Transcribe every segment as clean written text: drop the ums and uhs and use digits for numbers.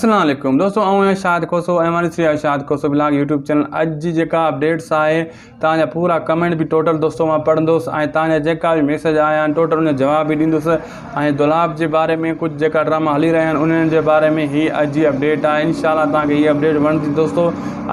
اسلام عليڪم دوستو آئون آهيان شاهد کوسو ۽ اوهان ڏسي رهيا آهيو Shahid Khoso blog YouTube channel اڄ جي جيڪا اپڊيٽس آهي توهان جا پورا ڪمينٽ به ٽوٽل دوستو مان پڙهندس ۽ توهان جا جيڪا به ميسج آيا آهن ٽوٽل ان جو جواب به ڏيندس ۽ دولاب جي باري ۾ ڪجهه جيڪا ڊراما هلي رهيا آهن انهن جي باري ۾ هي اڄ جي اپڊيٽ آهي انشاء الله توهان کي هي اپڊيٽ وڻندي دوستو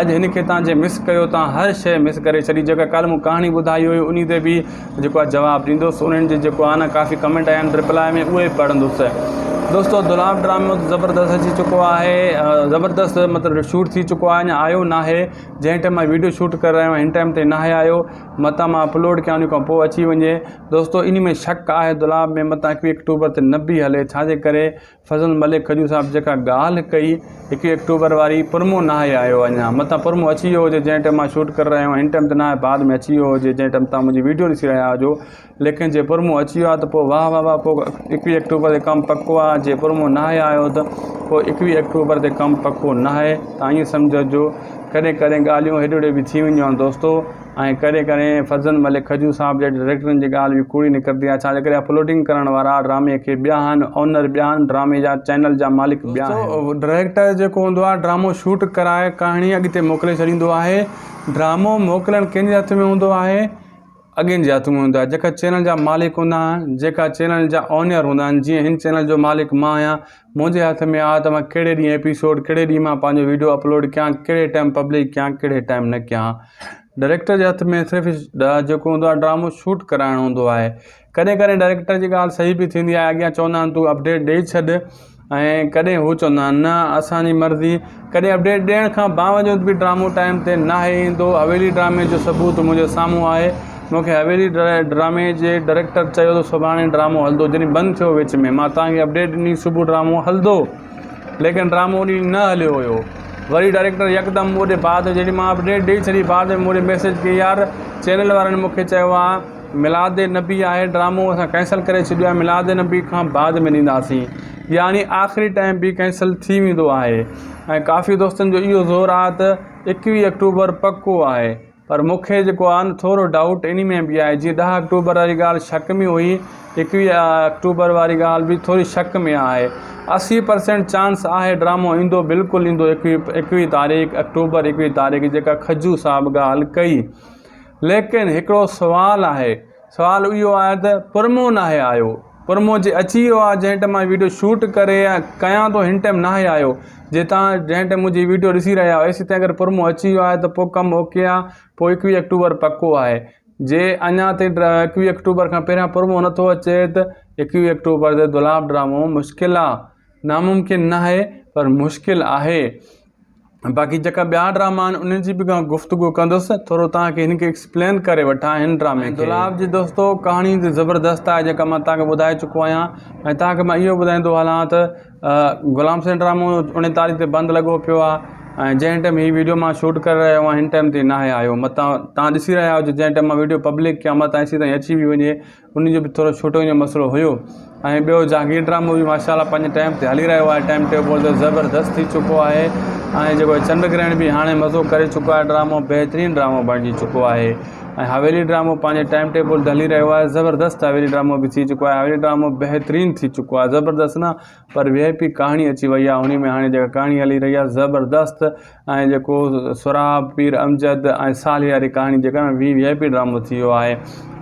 اڄ هن کي توهان جي مس ڪيو توهان هر شيء مس ڪري ڇڏي جيڪا ڪالهه مون ڪهاڻي ٻڌائي هئي انهي تي به جيڪو آهي جواب ڏيندس انهن جي جيڪو آهي نه ڪافي ڪمينٽ آيا آهن رپلاء ۾ اهي پڙهندس دوستو دولاب ڊرامو زبردست اچي چڪو آهي زبردست مطلب شوٽ ٿي چڪو آهي اڃا آيو ناهي جنهن ٽائيم مان ويڊيو شوٽ ڪري رهيو آهيان هن ٽائيم تي ناهي آيو متان مان اپلوڊ ڪيان ان کان پوء اچي وڃي دوستو ان ۾ شڪ آهي دولاب ۾ متان ايڪويهه اڪٽوبر تي نه به هلي ڇاجي ڪري فضل ملڪ کجو صاحب جيڪا ڳالهه ڪئي هڪ اڪٽوبر واري پرمو ناهي آيو اڃا متان پرمو اچي ويو هجي جنهن ٽائيم مان شوٽ ڪري رهيو آهيان هن ٽائيم ته ناهي بعد ۾ اچي ويو هجي جنهن ٽائيم تان منهنجي ويڊيو ڏسي رهيا هجو ليڪن جي پرمو اچي ويو آهي ته پوء واهه واهه واهه پوء ايڪويهه اڪٽوبر تي ڪم پڪو آهي جي پرمو ناهي آيو ته پوء ايڪويهه اڪٽوبر تي ڪم پڪو ناهي تان ائين سمجهو جو ڪڏهن ڪڏهن ڳالهيون هيڏي هوڏي به ٿي وينديون آهن دوستو ۽ ڪڏهن ڪڏهن فرزند ملڪ کجو صاحب جهڙي ڊائريڪٽرن جي ڳالهه به ڪوڙي نڪرندي آهي ڇاجي ڪري اپلوڊنگ ڪرڻ وارا ڊرامي کي ٻيا آهن اونر ٻيا آهن ڊرامي جا چينل جا مالڪ ٻيا آهن. دوستو ڊائريڪٽر جيڪو هوندو آهي ڊرامو شوٽ ڪرائي ڪهاڻي اڳتي موڪلي ڇڏيندو آهي ڊرامو موڪلڻ ڪنهن جي هٿ ۾ هوندو آهي اڳين جي هٿ ۾ هوندو آهي جيڪا چينل جا مالڪ هوندا آهن جيڪا چينل جا اونر هوندا آهن جيئن هن چينل جو مالڪ مان آهيان منهنجي هٿ ۾ آهي ته مان ڪهڙي ڏينهن ايپيسوڊ ڪهڙي ڏينهن مان پنهنجو ويڊيو اپلوڊ ڪيان ڪهڙي ٽائيم پبلڪ ڪيان ڪهڙي ٽائيم نه ڪيان ڊائريڪٽر جي هٿ ۾ صرف جيڪو هوندو آهي ڊرامو شوٽ ڪرائڻو هوندو آهي ڪڏهن ڪڏهن ڊائريڪٽر جي ڳالهه صحيح به ٿيندي آهي اڳيان چوندا آهن تون اپڊيٽ ڏئي ڇڏ ۽ ڪڏهن هو چوندا آهن نه اسانجي مرضي ڪڏهن اپڊيٽ ڏيڻ کان باوجود به ڊرامو ٽائيم تي ناهي ايندو. حويلي ڊرامي جو ثبوت منهنجي سامهون آهي. مون کي حويلي ڊرامي جي ڊائريڪٽر چيو ته سڀاڻي ڊرامو هلندو جڏهن بند ٿيو وچ ۾ مان توهان کي اپڊيٽ ڏني صبح ڊرامو هلندو ليڪن ڊرامو ان ڏينهن نه هليو هيو وري ڊائريڪٽر يڪدم مون ڏي بعد جڏهن مان اپڊيٽ ڏئي ڇڏي بعد ۾ مون ڏي ميسيج ڪئي يار چينل وارن مون کي چيو آهي ميلاد النبي آهي ڊرامو اسان ڪينسل ڪري ڇڏيو آهي ميلاد النبي کان بعد ۾ ڏينداسين يعني آخري ٽائيم به ڪينسل ٿي ويندو آهي ۽ ڪافي دوستن جو اهو زور آهي ته ايڪويهه آڪٽوبر پڪو آهي پر مون کي جيڪو آهي نه ٿورو ڊائوٽ انهي ۾ به آهي جيئن ڏهه آڪٽوبر واري ڳالهه شڪ ۾ هئي ايڪويهه آڪٽوبر واري ڳالهه به ٿوري شڪ ۾ آهي 80% چانس آهي ڊرامو ايندو بلڪل ايندو ايڪويهه تاريخ آڪٽوبر ايڪويهه تاريخ جيڪا کجو صاحب ڳالهه ڪئي ليڪن هڪڙو سوال آهي، سوال اهو آهي ته پرمو ناهي آيو، پرمو جي اچي ويو آهي جنهن ٽائيم مان ويڊيو شوٽ ڪري ڪيان ٿو هن ٽائيم ناهي آيو، جي توهان جنهن ٽائيم منهنجي ويڊيو ڏسي رهيا آهيو ايسيتائين اگر پرمو اچي ويو آهي ته پوء ڪم اوڪي آهي پوء ايڪويهه آڪٽوبر پڪو آهي، جي اڃا تائين ايڪويهه آڪٽوبر کان پهريان پرمو نٿو اچي ته ايڪويهه آڪٽوبر تي دولاب ڊرامو مشڪل آهي، ناممڪن ناهي پر مشڪل آهي. باقي جيڪا ٻيا ڊراما آهن انهن جي به گفتگو ڪندس ٿورو توهان کي هن کي ايڪسپلين ڪري وٺان هن ڊرامي کي. دولاب جي دوستو ڪهاڻي ته زبردست آهي جيڪا مان توهان کي ٻڌائي چڪو آهيان ۽ توهان کي مان اهو ٻڌائيندو هلان ته غلام حسين ڊرامو 39 تي بند لڳو پيو آهي ۽ جنهن ٽائيم هي ويڊيو مان شوٽ ڪري رهيو آهيان هن ٽائيم تي ناهي آيو متان توهان ڏسي رهيا هجو جنهن ٽائيم مان ويڊيو پبلڪ ڪيان متان ايسي تائين اچي به وڃي ان جو به ٿورو شوٽنگ جو مسئلو هيو ۽ ٻيو جهانگير ڊرامو به ماشاء الله پنهنجي ٽائيم تي هلي رهيو آهي ٽائيم ٽيبل تي زبردست ٿي چڪو آهي ۽ جيڪو چنڊ گرهڻ به هاڻي مزو ڪري چڪو آهي ڊرامو بهترين ڊرامو بڻجي چڪو آهي ۽ حويلي ڊرامو پنهنجي ٽائيم ٽيبل تي هلي رهيو آهي زبردست حويلي ڊرامو به ٿي چڪو آهي حويلي ڊرامو بهترين ٿي چڪو آهي زبردست نه پر وي آء پي ڪهاڻي اچي وئي آهي انهي ۾ هاڻي جيڪا ڪهاڻي هلي رهي آهي زبردست ۽ جيڪو سهراب پير امجد ۽ صالح واري ڪهاڻي جيڪا نه وي آء پي ڊرامو ٿي ويو آهي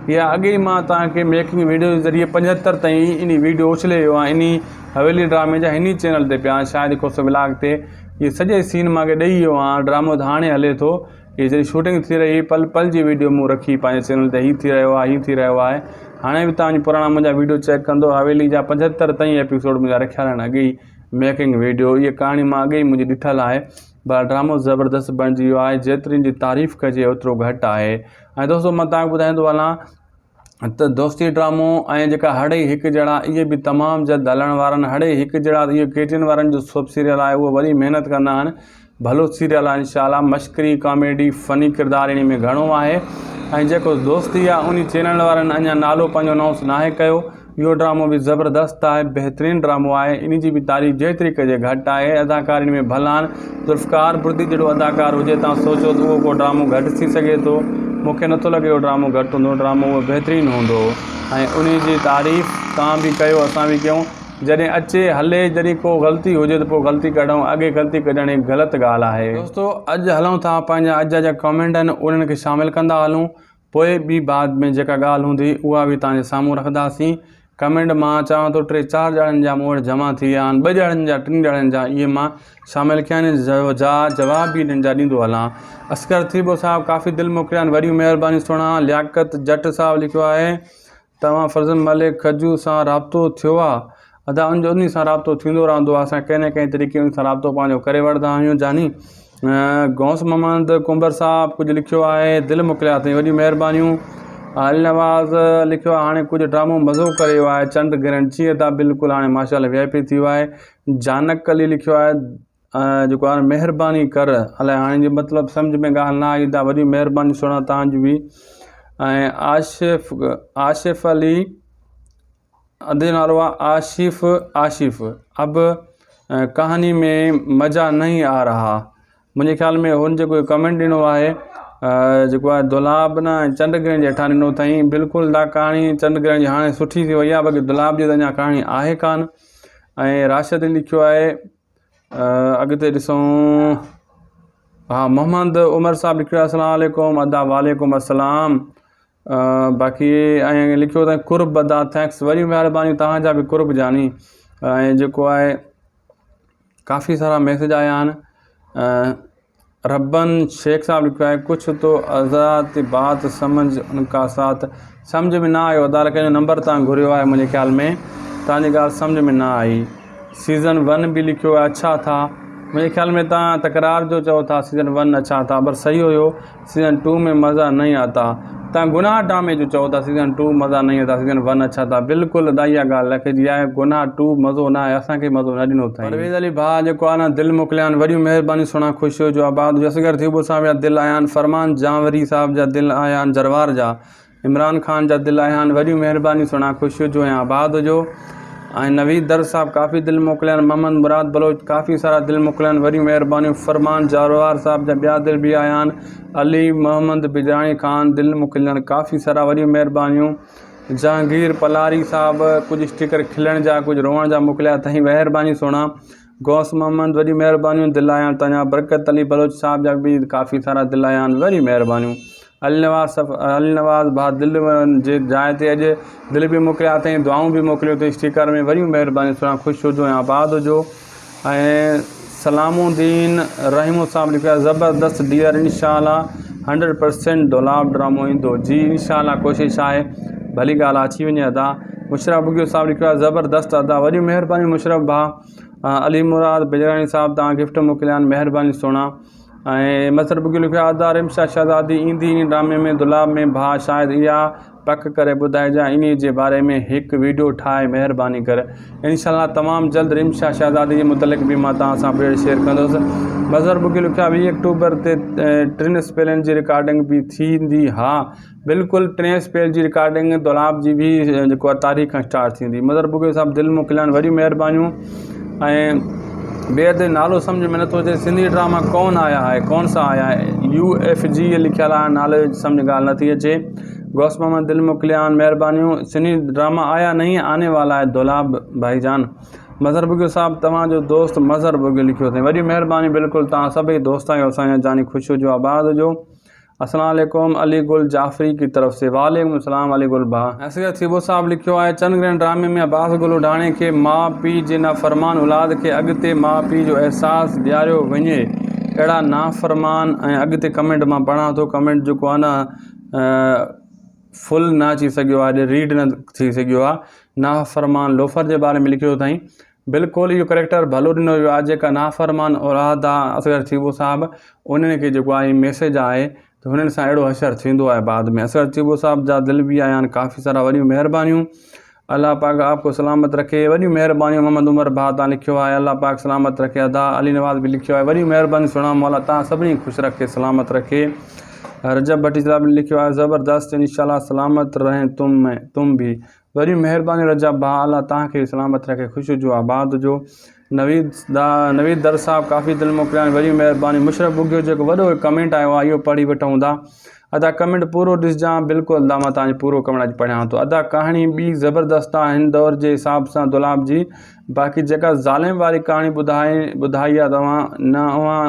اها اڳي ئي مان توهان کي ميڪنگ ويڊيو جي ذريعي 75 تائين انهي ويڊيو اڇلي ويو آهي انهي حويلي ڊرامي جا هن ئي چينل تي پيا آهن شاهد کوسو ولاگ تي اهي سڄي سين مان اڳي ڏئي ويو آهيان ڊرامو ته هاڻي هلي ٿو هي جڏهن شوٽنگ ٿي رهي هئي پل پل جي ويڊيو مون رکي پنهنجي چينل تي هي ٿي رهيو آهي هي ٿي رهيو آهي هاڻي به توهان پراڻا منهنجا ويڊيو چيڪ ڪندو حويلي جا 75 تائين ايپيسوڊ منهنجا رکيل آهن اڳي ئي ميڪنگ ويڊيو اها ڪهاڻي مان اڳي ئي منهنجي ڏٺل آهي پر ڊرامو زبردست بڻجي ويو آهي جيتري جي تعريف ڪجي اوترو گهٽ آهي ۽ دوستو مان توهان کي ٻڌائيندو هلان ته دوستي ڊرامو ۽ جيڪا هڙئي هڪ جهڙا اهي به تمام جلد هلڻ وارا آهن هڙئي هڪ جهڙا اهو ڪي ٽي اين وارن جو سوپ سيريل آهي اهو وڏي محنت ڪندا آهن ڀلو سيريل آهي انشاء الله مشڪري ڪاميڊي فني ڪردار ان ۾ گهڻو آهي ۽ جيڪو دوستي آهي ان چينل وارن اڃا نالو پنهنجو انائونس ناهي ڪيو اهو ڊرامو به زبردست آهي بهترين ڊرامو آهي ان جي به تعريف جيتري ڪجي گهٽ آهي اداڪار ان ۾ ڀلا آهن ذوالفقار بڙدي جهڙو اداڪار هجي تان سوچو ته اهو ڪو ڊرامو گهٽ ٿي سگهي ٿو مون کي نٿو لڳي اهو ڊرامو گهٽ هوندو ڊرامو اهو بهترين هوندو ۽ ان جي تعريف تان به ڪيو اسان به ڪيون. جڏهن اچي هلي جڏهن ڪو غلطي هجي ته پوء غلطي ڪڍون اڳي غلطي ڪڍڻ هڪ غلط ڳالهه آهي. دوستو اڄ هلون ٿا پنهنجا اڄ جا جا ڪمينٽ آهن انهن کي شامل ڪندا هلون پوء ٻي بعد ۾ جيڪا ڳالهه هوندي اها به توهان جي سامهون رکنداسين ڪمينٽ مان چوان ٿو ٽي چار ڄڻن جا مون وٽ جمع ٿي ويا آهن ٻه ڄڻن جا ٽن ڄڻن جا اهي مان شامل ڪيا آهن جا جواب به انهن جا ڏيندو هلان اصغر ٿيٻو صاحب ڪافي دل موڪليا آهن وڏيون مهربانيون سهڻا لياقت جٽ صاحب لکيو آهي توهان فرزند ملڪ کجو سان رابطو ٿيو آ ادا ان جو انهي سان رابطو ٿيندو رهندو آ اسان ڪنهن نه ڪنهن طريقي ان سان رابطو پنهنجو ڪري وٺندا آهيون جاني غوث محمد ڪنڀر صاحب ڪجهه لکيو آهي دل موڪليا اٿئي وڏيون مهربانيون علي نواز لکيو آهي هاڻي ڪجهه ڊرامو مزو ڪري ويو آهي چنڊ گرهڻ جي ادا بلڪل هاڻي ماشاء الله وي آء پي ٿي ويو آهي جانڪ علي لکيو آهي جيڪو آهي مهرباني ڪر الائي هاڻي جي مطلب سمجھ ۾ ڳالهه نه آئي ادا وڏيون مهربانيون سهڻا تهان جون به ۽ آشف آشف علي ادي جو نالو آ آشف آشف اب ڪهاني ۾ مزا نهين آ رها منهنجي خيال ۾ هن جيڪو ڪمينٽ ڏنو آهي جيڪو آهي دولاب نه چنڊ گرهڻ جي هيٺان ڏنو اٿائين بلڪل دا ڪهاڻي چنڊ گرهڻ جي هاڻي سٺي ٿي وئي آهي باقي دولاب جي ته اڃا ڪهاڻي آهي ڪانه ۽ راشد لکيو آهي اڳتي ڏسون ها محمد عمر صاحب لکيو آهي السلام عليڪم ادا وعليڪم السلام باقي ۽ لکيو اٿائين قرب ادا thanks وري مهرباني توهان جا به قرب جاني ۽ جيڪو آهي ڪافي سارا ميسيج آيا آهن ربن شيخ صاحب لکيو آهي ڪجهه تو آزاد بات سمجھ ان کا ساٿ سمجھ ۾ نه آيو ادا ڪنهن جو نمبر تان گهريو آهي منهنجي خيال ۾ تان جي ڳالهه سمجھ ۾ نه آئي سيزن ون به لکيو آهي اڇا ٿا منهنجي خيال ۾ تان تڪرار جو چئو ٿا سيزن ون اڇا ٿا پر صحيح هيو سيزن ٽو ۾ مزا نهين آتا تان گناھ ڊرامي جو چئو ٿا سيزن ٽو مزا نهين آتا سيزن ون اڇا ٿا بلڪل ادا اها ڳالھ لکجي آهي گناھ ٽو مزو نه آيو اسان کي مزو نه ڏنو اٿائين. پرويز علي ڀاء جيڪو آ نه دل موڪليان وڏيون مهربانيون سهڻا خوش هجو آباد هجو اصغر ٿيٻو صاحب جا دل آيا آهن فرمان جانوري صاحب جا دل آيا آهن جروار جا عمران خان جا دل آيا آهن وڏيون مهربانيون سهڻا خوش هجو ۽ آباد هجو ۽ نويد در صاحب ڪافي دل موڪليا آهن محمد مراد بلوچ ڪافي سارا دل موڪليا آهن وڏيون مهربانيون فرمان جاروار صاحب جا ٻيا دل به آيا آهن علي محمد بجراڻي خان دل موڪليا آهن ڪافي سارا وڏيون مهربانيون جهانگير پلاري صاحب ڪجهه اسٽيڪر کلڻ جا ڪجهه روئڻ جا موڪليا اٿائين مهرباني سهڻا غوث محمد وڏيون مهربانيون دل آيا آهن تنهنجا برڪت علي بلوچ صاحب جا به ڪافي سارا دل آيا آهن وڏيون مهربانيون علي نواز صف علي نواز ڀاء دل جي جاء تي اڄ دل به موڪليا اٿئي دعائون به موڪليو اٿئي اسٽيڪر ۾ وڏيون مهربانيون سهڻا خوش هجو ۽ آباد هجو ۽ سلام الدين رحيم صاحب لکيو آهي زبردست ڊيئر انشاء الله 100% دولاب ڊرامو ايندو جي انشاء الله ڪوشش آهي ڀلي ڳالهه اچي وڃي ادا مشرف بگيو صاحب لکيو آهي زبردست ادا وڏيون مهربانيون مشرف ڀاء علي مراد بجراڻي صاحب توهان گفٽ موڪليا آهن مهرباني سهڻا ۽ مظهر بگيو لکيو آهي ادا رمشا شهزادي ايندي انهي ڊرامي ۾ دولاب ۾ ڀاء شايد اها پڪ ڪري ٻڌائجان انهي جي باري ۾ هڪ ويڊيو ٺاهي مهرباني ڪري انشاء الله تمام جلد رمشا شهزادي جي متعلق به مان توهان سان اپڊيٽ شيئر ڪندس مظهر بگيو لکيو آهي 20 اڪٽوبر تي ٽن اسپيلن جي رڪارڊنگ به ٿيندي ها بلڪل ٽئين اسپيل جي رڪارڊنگ دولاب جي به جيڪو آهي تاريخ کان اسٽارٽ ٿيندي مظهر بگيو صاحب دل موڪليا آهن وڏيون مهربانيون ۽ ٻئي تي نالو سمجھ ۾ نٿو اچي سنڌي ڊراما ڪون آيا آهي ڪون سا آيا آهي يو ايف جي لکيل آهي نالي سمجھ ڳالهه نٿي اچي غوث محمد دل موڪليا آهن مهربانيون سنڌي ڊراما آيا نہیں آني والا آهي دولاب ڀائي جان مظهر بگيو صاحب توهان جو دوست مظهر بگيو لکيو اٿئي وڏيون مهربانيون بلڪل توهان سڀئي دوست آهيو اسان جا جاني خوش هجو آباد هجو السلام عليڪم علي گل جعفري ڪي طرف سي وعليڪم السلام علي گل ڀاء. اصغر ٿيٻو صاحب لکيو آهي چند گرهن ڊرامي ۾ عباس گل اوڍاڻي کي ماء پيء جي نافرمان اولاد کي اڳتي ماء پيء جو احساس ڏياريو وڃي اهڙا نافرمان ۽ اڳتي ڪمينٽ مان پڙهان ٿو ڪمينٽ جيڪو آهي نه فل نه اچي سگهيو آهي ريڊ نه ٿي سگهيو آهي نافرمان لوفر جي باري ۾ لکيو اٿائين بلڪل اهو ڪريڪٽر ڀلو ڏنو ويو آهي جيڪا نافرمان اولاد آ اصغر ٿيٻو صاحب انهن کي جيڪو آهي ميسيج آهي ته هنن سان اهڙو حشر ٿيندو آهي بعد ۾ اصغر ٿيٻو صاحب جا دل به آيا آهن ڪافي سارا وڏيون مهربانيون الله پاڪ آپ کو سلامت رکي وڏيون مهربانيون محمد عمر ڀاء تان لکيو آهي الله پاڪ سلامت رکي ادا علي نواز به لکيو آهي وڏيون مهربانيون سهڻا مولا تان سڀني خوش رکي سلامت رکي رجب ڀٽي صاحب لکيو آهي زبردست انشاءالله سلامت رهين تم ۾ تم به وڏي مهرباني رجب ڀاء الله توهان کي سلامت رکي خوش هجو آباد هجو نويد دا نويد در صاحب ڪافي دل موڪليا آهن وڏي مهرباني مشرف ٻگهيو جيڪو وڏو هڪ ڪمينٽ آيو آهي اهو پڙهي وٺون ٿا ادا ڪمينٽ پورو ڏسجان بلڪل ادا مان تنهنجو پورو ڪمينٽ اڄ پڙهيان ٿو ادا ڪهاڻي ٻي زبردست آ هن دور جي حساب سان دولاب جي باقي جيڪا ظالم واري ڪهاڻي ٻڌائي ٻڌائي آ توهان نه اوهان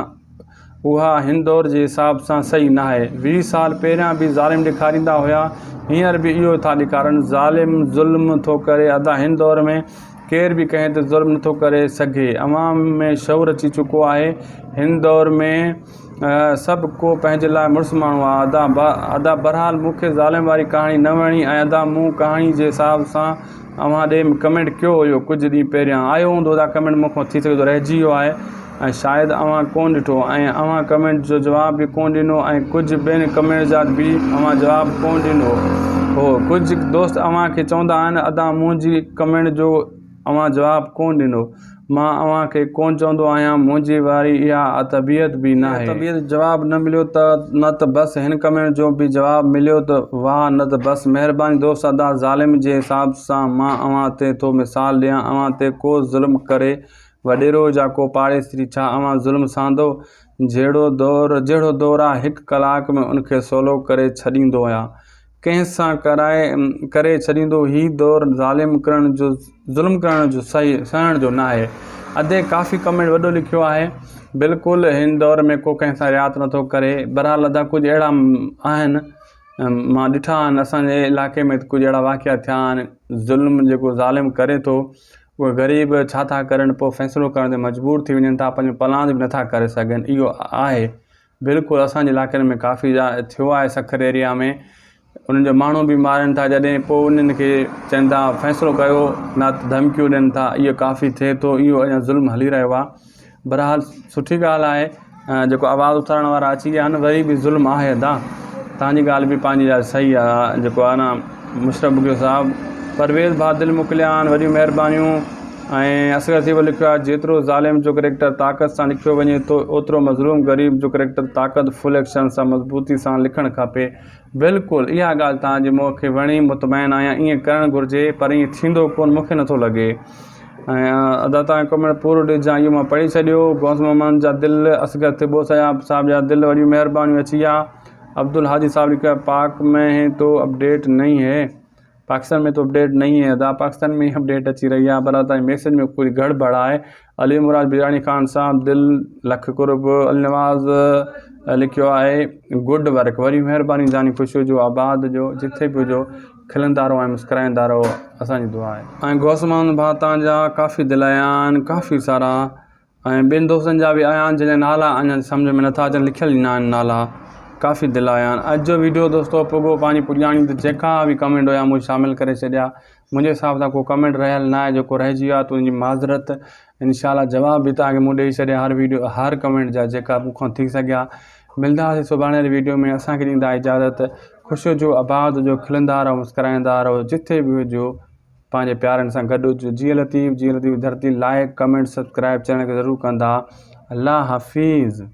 اها هن دور جي حساب سان صحيح ناهي 20 سال پهريان به ظالم ڏيکاريندا هيا هينئر به اهو ٿا ڏيکارن ظالم ظلم ٿو ڪري ادا هن دور ۾ ڪير به ڪنهن تي ظلم نٿو ڪري سگهي عوام ۾ شعور اچي چڪو آهي هن دور ۾ سڀ ڪو پنهنجي لاء مڙس ماڻهو آ ادا ادا بھرحال مون کي ظالم واري ڪهاڻي نه وڻي ۽ ادا مون ڪهاڻي جي حساب سان اوهان ڏي ڪمينٽ ڪيو هيو ڪجهه ڏينهن پهريان آيو هوندو ادا ڪمينٽ مون کان ٿي سگهي ٿو رهجي ويو آهي ۽ شايد اوهان ڪون ڏٺو ۽ اوهان ڪمينٽ جو جواب به ڪون ڏنو ۽ ڪجهه ٻين ڪمينٽ جا به اوهان جواب ڪون ڏنو هو ڪجهه دوست اوهان کي چوندا آهن ادا منهنجي ڪمينٽ جو اوهان جواب ڪونه ڏنو. مان اوهان کي ڪونه چوندو آهيان، منهنجي واري اها طبيعت به ناهي. طبيعت جواب نه مليو ته نه ته بس هن ڪمينٽ جو به جواب مليو ته واهه نه ته بس مهرباني دوست ادا ظالم جي حساب سان مان اوهان تي ٿو مثال ڏيان اوهان تي ڪو ظلم ڪري وڏيرو يا ڪو پاڙيسري ڇا اوهان ظلم سهندو جهڙو دور جهڙو دور آ هڪ ڪلاڪ ۾ ان کي سولو ڪري ڇڏيندو يا ڪنهن سان ڪرائي ڪري ڇڏيندو هي دور ظالم ڪرڻ جو ظلم ڪرڻ جو صحيح سهڻ جو ناهي ادي ڪافي ڪمينٽ وڏو لکيو آهي بلڪل هن دور ۾ ڪو ڪنهن سان رعايت نٿو ڪري بهرحال ادا ڪجهه اهڙا آهن مان ڏٺا آهن اسانجي علائقي ۾ ڪجهه اهڙا واقعا ٿيا آهن ظلم جيڪو ظالم ڪري ٿو اهي غريب ڇا ٿا ڪرن پوء فيصلو ڪرڻ تي مجبور ٿي وڃن ٿا پنهنجو پلاند به نٿا ڪري سگهن اهو آهي بلڪل اسان جي علائقن ۾ ڪافي جا ٿيو آهي سکر ايريا ۾ انهن جو ماڻهو به مارن ٿا جڏهن پوء انهن کي چون ٿا فيصلو ڪيو نه ته ڌمڪيون ڏين ٿا اهو ڪافي ٿئي ٿو اهو اڃا ظلم هلي رهيو آهي بهرحال سٺي ڳالهه آهي جيڪو آواز اٿارڻ وارا اچي ويا آهن وري به ظلم آهي ادا تهانجي ڳالهه به پنهنجي جاء صحيح آهي جيڪو آهي نه مشرف بگيو صاحب پرويز ڀاء دل موڪليا آهن وڏيون مهربانيون ۽ اصغر سيبو لکيو آهي جيترو ظالم جو ڪريڪٽر طاقت سان لکيو وڃي ٿو اوترو مظلوم غريب جو ڪريڪٽر طاقت فل ايڪشن سان مضبوطي سان لکڻ کپي بلڪل اها ڳالهه توهان جي مون کي وڻي مطمئن آهيان ائين ڪرڻ گهرجي پر ائين ٿيندو ڪون مون کي نٿو لڳي ۽ ادا توهان ڪمينٽ پورو ڏجان اهو مان پڙهي ڇڏيو غوث محمد جا دل اصغر ٿيٻو صاحب جا دل وڏيون مهربانيون اچي ويا عبدالهادي صاحب لکيو آهي پاڪ ۾ هي تو اپڊيٽ نهين هي پاڪستان ۾ تو اپڊيٽ نهين هي ادا پاڪستان ۾ اپڊيٽ اچي رهي آهي پر تائين ميسج ۾ ڪجهه گڙ بڙ آهي علي مراد بيراڻي خان صاحب دل لک قرب النواز لکيو آهي گڊ ورڪ وري مهرباني جاني خوش هجو آباد هجو جٿي به هجو کلندا رهو ۽ مسڪرائيندا رهو اسان جي دعا آهي ۽ غوث محمد ڀاء تان جا ڪافي دل آيا آهن ڪافي سارا ۽ ٻين دوستن جا به آيا آهن جن جا نالا اڃا سمجهه ۾ نٿا اچن لکيل ئي ناهن نالا ڪافي دل آيا آهن اڄ جو ويڊيو دوستو پڳو پنهنجي پڄاڻي تي جيڪا به ڪمينٽ هيا مون شامل ڪري ڇڏيا منهنجي حساب سان ڪو ڪمينٽ رهيل ناهي جيڪو رهجي ويو آهي ته ان جي معذرت انشاء الله جواب به توهان کي مون ڏئي ڇڏيا هر ويڊيو هر ڪمينٽ جا جيڪا مون کان ٿي سگهيا ملنداسين سڀاڻي واري ويڊيو ۾ اسان کي ڏيندا اجازت خوش هجو آباد هجو کلندا رهو مسڪرائيندا رهو جٿي به هجو پنهنجي پيارن سان گڏ هجو جيئي لطيف جيئي لطيف ڌرتي لائڪ ڪمينٽ سبسڪرائب چينل کي ضرور ڪندا الله حفيظ.